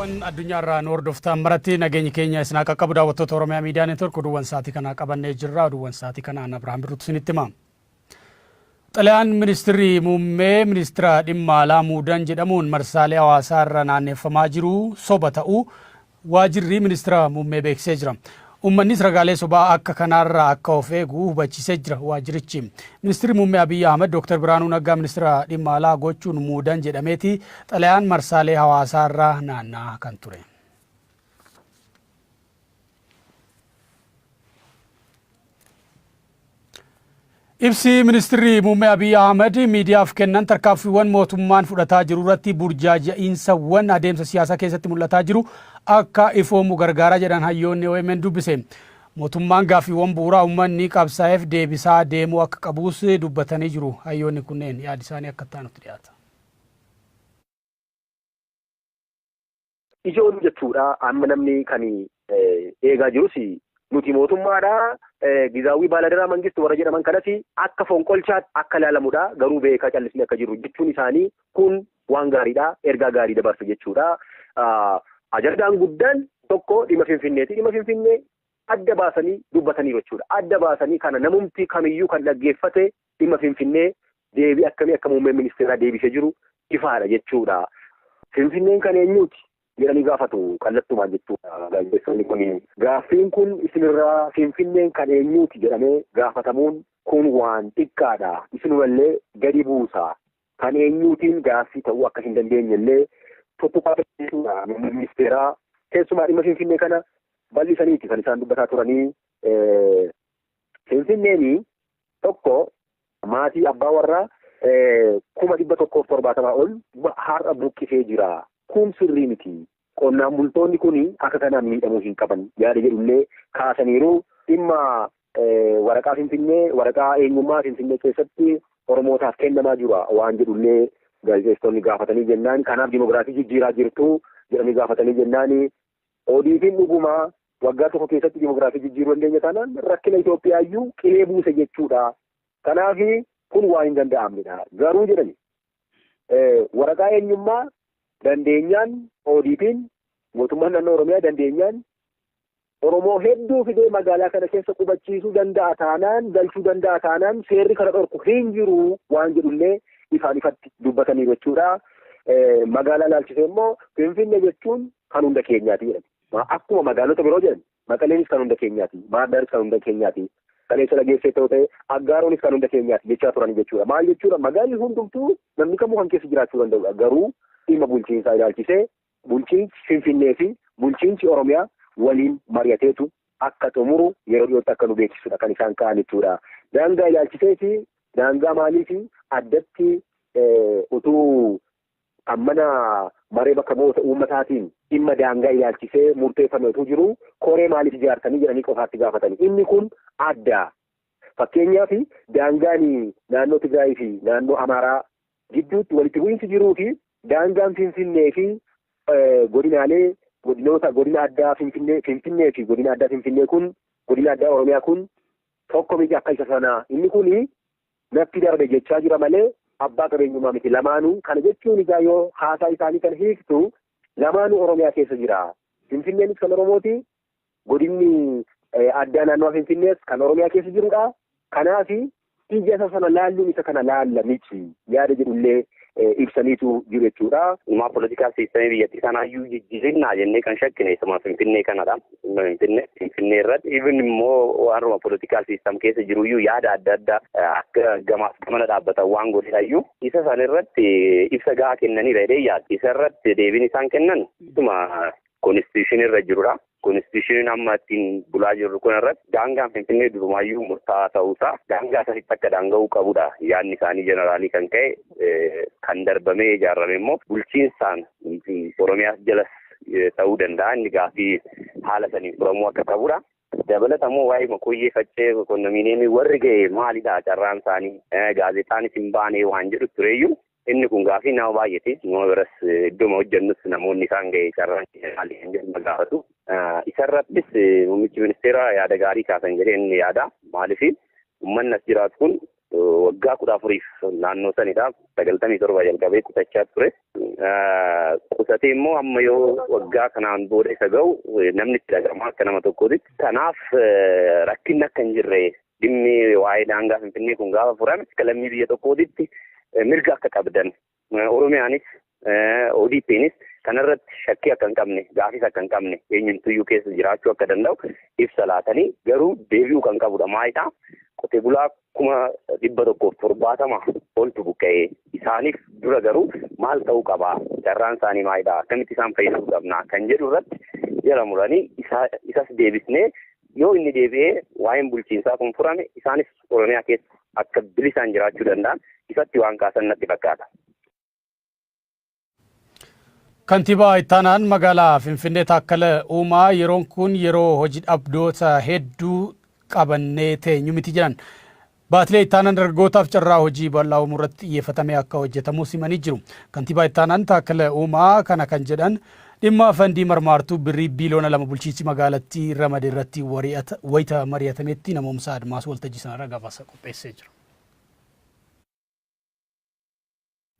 Bakkeewwan addunyaarraa nu hordoftan maratti nageenyi keenya isin haa qaqqabu. Daawwattoota Oromiyaa Miidiyaa Neetwork, oduuwwan sa'aatii kanaa qabannee jirra. Oduuwwan sa'aatii kanaan Abrahaam Birruutu isinitti hima. Xalayaan ministirri muummee ministira dhimma alaa muudan jedhamuun marsaalee hawaasaa irra naanneeffamaa jiru soba ta'uu waajirri ministira muummee beeksisee jira. Uummannis ragaalee sobaa akka kanaarraa akka of eegu hubachiisee jira waajjirichi. Ministirri muummee Abiyyi Ahmad Dr. Birhaanuu Naggaa ministira dhimma alaa gochuun muudan jedhameeti xalayaan marsaalee hawaasaa irra naanna'aa kan ture. Ibsi ministirri muummee Abiy Ahmad miidiyaaf kennan tarkaanfiiwwan mootummaan fudhataa jiru irratti burjaaja'iinsawwan adeemsa siyaasaa keessatti mul'ataa jiru akka ifoomu gargaara jedhan hayyoonni OMN dubbise. Mootummaan gaaffiiwwan bu'uuraa uummanni qabsaa'eef deebisaa deemuu akka qabuus dubbatanii jiru. Hayyoonni kunneen yaadi isaanii akka itti aanutti dhiyaata. Ijoon jechuudha, amma namni kan eegaa jirus nuti mootummaadha, gizaawwii baaladaraa mangistu warra jedhaman kanas akka fonqolchaatti akka ilaalamudha, garuu beekaa callisnee akka jirru jechuun isaanii kun waan gaariidha, ergaa gaarii dabarsa jechuudha. Ajandaan guddaan tokko dhimma Finfinneeti. Dhimma Finfinnee adda baasanii dubbataniiru jechuudha. Adda baasanii kana namumti kamiyyuu kan dhaggeeffate dhimma Finfinnee deebii akkamii akka muummeen ministeeraa deebisee jiru ifaadha jechuudha. Finfinneen kan eenyuuti jedhanii gaafatu kallattumaan jechuudha gaazexeessonni kun. Gaaffiin kun isinirraa Finfinneen kan eenyuuti jedhamee gaafatamuun kun waan xiqqaadha. Isinumallee gadi buusa. Kan eenyuutiin gaaffii ta'uu akka hin dandeenye illee tuttuqaa jechuudha muummeen ministeeraa. Keessumaa dhimma Finfinnee kana bal'isaniiti kan isaan dubbataa turanii. Finfinneen tokko maatii abbaa warraa 170,000 ol har'a buqqisee jira. Kun sirrii miti. Qonnaan bultoonni kun akka kanaan miidhamuu hin qaban yaada jedhullee kaasaniiru. Dhimma waraqaa Finfinnee, waraqaa eenyummaa Finfinnee keessatti Oromootaaf kennamaa jira waan jedhullee gaazexeessitoonni gaafatanii jennaan, kanaaf dimogiraafii jijjiiraa jirtu jedhanii gaafatanii jennaan, ODP'n dhugumaa waggaa tokko keessatti dimogiraafii jijjiiruu dandeenya taanaan rakkina Itoophiyaa iyyuu qilee buuse jechuudha. Kanaaf kun waan hin danda'amnedha. Garuu jedhani, waraqaa eenyummaa dandeenyaan ODP'n, mootummaan naannoo Oromiyaa dandeenyaan Oromoo hedduu fidee magaalaa kana keessa qubachiisuu danda'a taanaan, galchuu danda'a taanaan, seerri kana dhorku hin jiru waan jedhullee ifaan ifatti dubbataniiru jechuudha. Magaalaa ilaalchisee immoo Finfinnee jechuun kan hunda keenyaati jedhan. Akkuma magaalota biroo jedhan, Maqaleenis kan hunda keenyaati, Baahardaaris kan hunda keenyaati, kaleessa dhageessee ta'u ta'e Aggaaroonis kan hunda keenyaati jechaa turani jechuudha. Maal jechuudha? Magaalli hundumtuu namni kamuu kan keessa jiraachuu danda'udha. Garuu dhimma bulchiinsaa ilaalchisee bulchiinsi Finfinnee fi bulchiinsi Oromiyaa waliin mari'ateetu akka xumuru yeroo dhiyootti akka nu beeksisudha kan isaan ka'an jechuudha. Daangaa ilaalchisees daangaa maaliif addatti utuu kan mana maree bakka bu'oota uummataatiin dhimma daangaa ilaalchisee murteeffame utuu jiru koree maaliif ijaartanii jedhanii qofaatti gaafatani. Inni kun adda. Fakkeenyaaf, daangaan naannoo Tigraayii fi naannoo Amaaraa gidduutti walitti bu'iinsi jiruu fi daangaan Finfinnee fi godinaalee godinoota godina addaa Finfinnee Finfinnee fi godina addaa Finfinnee kun, godina addaa Oromiyaa kun tokko miti akka isa sanaa. Inni kun natti darbe jechaa jira malee abbaa qabeenyummaa miti lamaanuu. Kana jechuun egaa yoo haasaa isaanii kana hiiktu, lamaanuu Oromiyaa keessa jira. Finfinneenis kan Oromooti. Godinni addaa naannawaa Finfinnees kan Oromiyaa keessa jirudha. Kanaaf ija isa sana laalluun isa kana laalla miti yaada jedhullee ibsaniitu jiru jechuudha. Dhimma political systemii biyyattii sanaayyuu jijjiirinnaa jennee kan shakkine isuma Finfinnee kanadha. Dhimma Finfinnee. Finfinnee irratti even immoo waanuma political system keessa jiruyyuu yaada adda addaa akka gamaaf gamana dhaabbatan waan godheeyyuu isa san irratti ibsa gahaa kennaniira jedhee yaada. Isa irratti deebiin isaan kennan isuma constitution irra jirudha. Constitutioniin amma ittiin bulaa jirru kun irratti daangaan Finfinnee durumaayyuu murtaa'aa ta'uusaa, daangaa sanitti akka daanga'uu qabudha. Yaadni isaanii generalii kan ka'e, kan darbamee ijaarame immoo bulchiinsaan Oromiyaas jalas ta'uu danda'a. Inni gaaffii haala saniin furamuu akka qabudha. Dabalata immoo waa'ee Makoyyee Faccee kondominiyeemii warri ga'e maalidha carraan isaanii, gaazexaanis hin baane waan jedhu tureeyyuu, inni kun gaafii nama baay'eeti. Nama biras iddooma hojjennus namoonni isaan ga'e carraan keenya maali kan jedhu na gaafatu. Isarrattis muummichi ministeeraa yaada gaarii kaasan jedhee inni yaada. Maaliif, uummanni as jiraatu kun Waggaa 14f naannoo sanidha. 97 jalqabee qusachaa ture. Qusatee immoo amma yoo waggaa kanaan booda isa ga'u namni itti dhaga'ama akka nama tokkootitti. Kanaaf rakkinni akka hin jirre, dhimmi waa'ee daangaa Finfinnee kun gaafa furame akka lammii biyya tokkootitti mirga akka qabdan, Oromiyaanis ODPnis kanarratti shakkii akka hin qabne, gaafis akka hin qabne, eenyumtuyyuu keessa jiraachuu akka danda'u ibsa laatanii, garuu deebi'uu kan qabudha. Maayitaa qotee bulaa 170,000 oltu buqqa'ee, isaaniif dura garuu maal ta'uu qabaa, carraan isaanii maalidha, akkamitti isaan fayyadamuu qabna kan jedhu irratti jala muranii, isas deebisnee yoo inni deebi'ee waa'een bulchiinsaa kun furame isaanis Oromiyaa keessa akka bilisaan jiraachuu danda'an ifatti waan kaasan natti fakkaata. Kantiibaa Ittaanaan magaalaa Finfinnee Taakkala Uumaa yeroon kun yeroo hojii dhabdoota hedduu qabannee teenyu miti jedhan. Baatilee ittaanaan dargaggootaaf carraa hojii bal'aa uumuu irratti xiyyeeffatamee akka hojjetamus himanii jiru. Kantiibaa Ittaanaan Taakkala Uumaa kana kan jedhan dhimma fandii marmaartuu birrii biiliyoona 2 bulchiinsi magaalattii ramade irratti wayita mari'atametti. Namoomsaa Admaas waltajjii sanarra gabaasa qopheessee jira.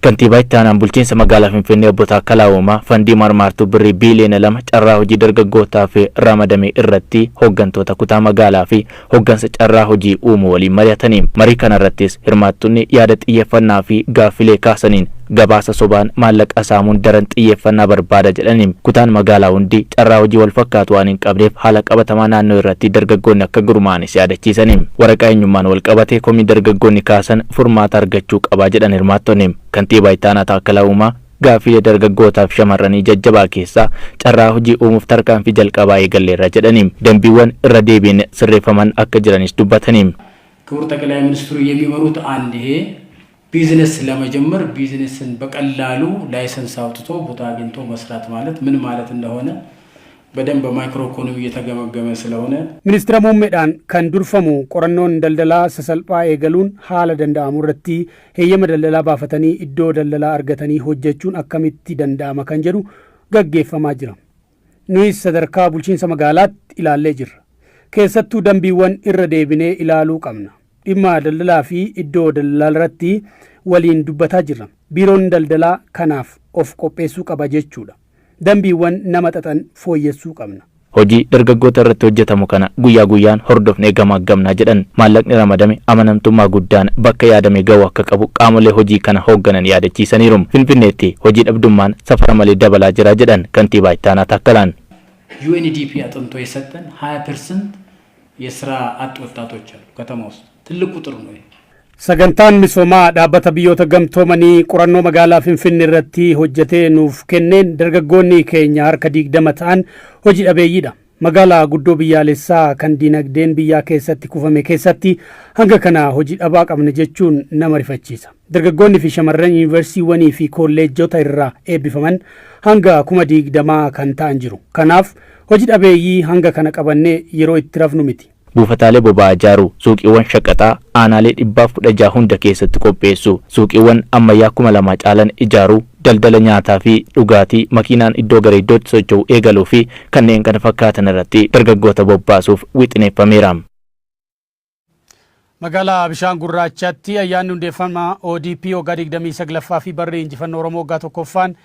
Kantiibaa itti aanaan bulchiinsa magaalaa Finfinnee obbo Taakkalaa Uumaa fandii marmaartuu birrii biiliyoona 2 carraa hojii dargaggootaaf ramadame irratti hooggantoota kutaa magaalaa fi hooggansa carraa hojii uumuu waliin mari'atanii. Marii kanarrattis hirmaattonni yaada xiyyeeffannaa fi gaaffilee kaasaniin gabaasa sobaan maallaqa saamuun daran xiyyeeffannaa barbaada jedhanii, kutaan magaalaa hundi carraa hojii wal fakkaatu waan hin qabneef haala qabatamaa naannoo irratti dargaggoonni akka gurmaa'anis yaadachiisanii. Waraqaa eenyummaan wal qabatee komii dargaggoonni kaasan furmaata argachuu qabaa jedhan hirmaattonni. Kantiibaa itti aanaa Taakkalaa Uumaa gaaffilee dargaggootaaf shamarranii jajjabaa keessaa carraa hojii uumuuf tarkaanfii jalqabaa eegalleerra jedhanii, dambiiwwan irra deebiin sirreeffaman akka jiranis dubbatanii. ክቡር ጠቅላይ ሚኒስትሩ የሚመሩት አንድ ይሄ ቢዝነስ ለመጀመር ቢዝነስን በቀላሉ ላይሰንስ አውጥቶ ቦታ አግኝቶ መስራት ማለት ምን ማለት እንደሆነ በደንብ በማይክሮ ኢኮኖሚ እየተገመገመ ስለሆነ Ministeera muummeedhaan kan durfamu qorannoon daldalaa sasalphaa eegaluun haala danda'amu irratti heeyyama daldalaa baafatanii iddoo daldalaa argatanii hojjechuun akkamitti danda'ama kan jedhu gaggeeffamaa jira. Nuyis sadarkaa bulchiinsa magaalaatti ilaallee jirra. Keessattuu dambiiwwan irra deebinee ilaaluu qabna. Dhimma daldalaa fi iddoo daldalaa irratti waliin dubbataa jirra. Biiroon daldalaa kanaaf of qopheessuu qaba jechuudha. Dambiiwwan nama xaxan fooyyessuu qabna. Hojii dargaggoota irratti hojjetamu kana guyyaa guyyaan hordofnee gamaggamnaa jedhan. Maallaqni ramadame amanamtummaa guddaan bakka yaadame ga'uu akka qabu qaamolee hojii kana hoogganan yaadachiisaniiru. Finfinneetti hojii dhabdummaan safara malee dabalaa jira jedhan kantiibaa itti aanaa Taakkalaan. ዩኤንዲፒ አጥንቶ የሰጠን 20% የስራ አጥ ወጣቶች አሉ ከተማ ውስጥ። ትልቅ ቁጥር ነው ይሄ። Sagantaan misoomaa dhaabbata biyyoota gamtoomanii qorannoo magaalaa Finfinnee irratti hojjetee nuuf kenneen dargaggoonni keenya harka 20 ta'an hojii dhabeeyyiidha. Magaalaa guddoo biyyaalessaa kan dinagdeen biyyaa keessatti kufame keessatti hanga kana hojii dhabaa qabna jechuun nama rifachiisa. Dargaggoonni fi shamarran yuunivarsiiwwanii fi kolleejjota irraa eebbifaman hanga 20,000 kan ta'an jiru. Kanaaf hojii dhabeeyyii hanga kana qabannee yeroo itti rafnu miti. Buufataalee boba'aa ijaaruu, suuqiiwwan shaqaxaa aanaalee 116 hunda keessatti qopheessu, suuqiiwwan ammayyaa 2000 caalan ijaaruu, daldala nyaataa fi dhugaatii makiinaan iddoo gara iddootti socho'u eegaluu fi kanneen kana fakkaatan irratti dargaggoota bobbaasuuf wixineeffameera. Magaalaa Bishaan Gurraachaatti ayyaanni hundeeffama ODP waggaa 29ffaa fi barri injifannoo Oromoo waggaa tokkoffaan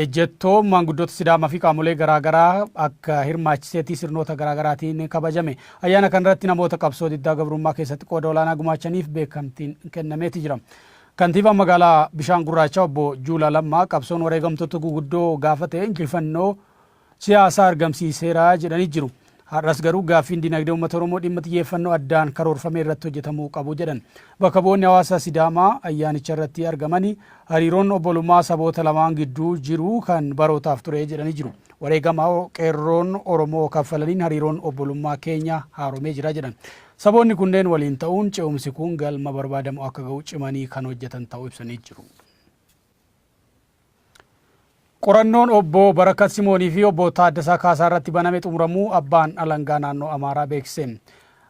ejjettoo maanguddoota Sidaamaa fi qaamolee garaagaraa akka hirmaachiseetti sirnoota garaagaraatiin kabajame. Ayyaana kanarratti namoota qabsoo diddaa gabrummaa keessatti qooda olaanaa gumaachaniif beekamtiin kennameeti jira. Kantiibaan magaalaa Bishaan Gurraachaa obbo Juulaa Lammaa qabsoon wareegamtoota guguddoo gaafate injifannoo siyaasaa argamsiiseera jedhanii jiru. Har'as garuu gaaffiin dinagdee uummata Oromoo dhimma xiyyeeffannoo addaan karoorfamee irratti hojjetamuu qabu jedhan. Bakka bu'oonni hawaasa Sidaamaa ayyaanicha irratti argamanii hariiroon obbolummaa saboota lamaan gidduu jiru kan barootaaf ture jedhanii jiru. Wareegama qeerroon Oromoo kaffalaniin hariiroon obbolummaa keenya haaromee jira jedhan. Saboonni kunneen waliin ta'uun ce'umsi kun galma barbaadamu akka ga'u cimanii kan hojjetan ta'uu ibsanii jiru. Qorannoon obbo Barakat Simoonii fi obbo Taaddasaa Kaasaa irratti baname xumuramuu abbaan alangaa naannoo Amaaraa beeksise.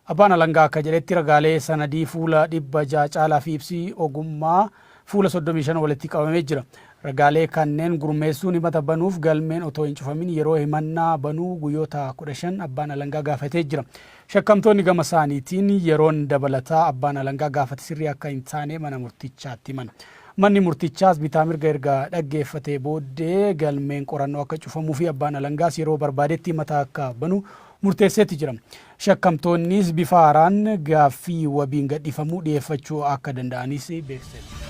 Abbaan alangaa akka jedhetti ragaalee sanadii fuula 600 caalaa fi ibsi ogummaa fuula 35 walitti qabamee jira. Ragaalee kanneen gurmeessuun himata banuuf galmeen otoo hin cufamin yeroo himannaa banuu guyyoota 15 abbaan alangaa gaafatee jira. Shakkamtoonni gama isaaniitiin yeroon dabalataa abbaan alangaa gaafate sirrii akka hin taane mana murtichaatti himan. Manni murtichaas bitaa mirga erga dhaggeeffatee booddee galmeen qorannoo akka cufamuu fi abbaan alangaas yeroo barbaadetti himata akka banu murteesseetti jira. Shakkamtoonnis bifa haaraan gaaffii wabiin gadhiifamuu dhiyeeffachuu akka danda'anis beeksiseera.